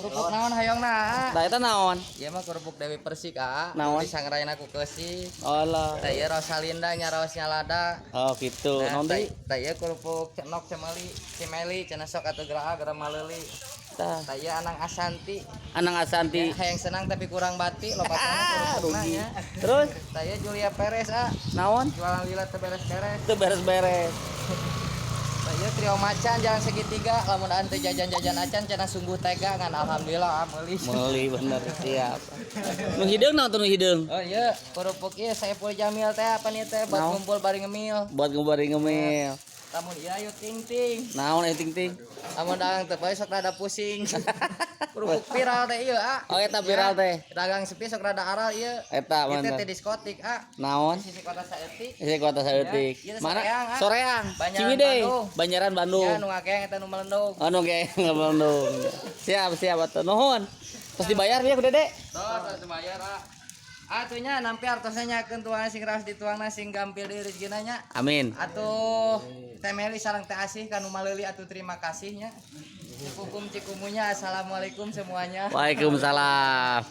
Kerupuk naon hayangna, ah? Tah, eta naon? Ieu mah kerupuk Dewi Persik, ah. Naon? Disangraina ku keusi. Alah. Tah, ieu Rosalinda nya raosnya lada. Oh, gitu. Nah, Naon deui? Tah, ieu kerupuk cenok cemeli, cimeli cenah sok atuh geura geura maleuli. Tah. Tah, ieu Anang Asanti. Anang Asanti. Ya, hayang senang tapi kurang bati, loba Ah, kerupukna rugi. Nya. Terus Tah, ieu Julia Perez, ah. Naon? Jualan lila teu beres-beres. Itu beres-beres. Tah, ieu trio macan jalan segitiga, lamun ante jajan-jajan acan cenah sungguh tega, ngan alhamdulillah, ah, meuli. Meuli bener, siap. Nu hideung naon tuh, nu hideung? Oh iya, kerupuk ieu Saiful Jamil teh, apa nih teh, buat Naon? ngumpul bari ngemil. Buat ngubari ngemil. Lamun ieu ayo ting ting. Naon ayo ting ting? Lamun dagang teu poe sok rada pusing. Kerupuk viral teh ieu, ah. Oh, eta viral teh. Dagang sepi sok rada aral ieu. Eta Ieu teh mantap. teh diskotik, ah. Naon? Sisi kota saeutik. Isi kota saeutik. Ya, ieu Mana? Soreang, ah. Soreang. Banjaran, Ciwidey. Bandung. Banjaran Bandung. Ya, nu ngakeang eta nu melendung. Oh, nu ge Bandung. Siap, siap atuh. Nuhun. Terus dibayar ya ku Dede. Tuh, terus dibayar, ah. Atuh nya nampi artosna nyakeun tuang sing raos dituangna sing gampil deui rezekina nya. Amin. Atuh Teh Meli sareng Teh Asih kanu maleuli atuh terima kasih nya. Cikukum cikumunya, assalamualaikum semuanya. Waalaikumsalam.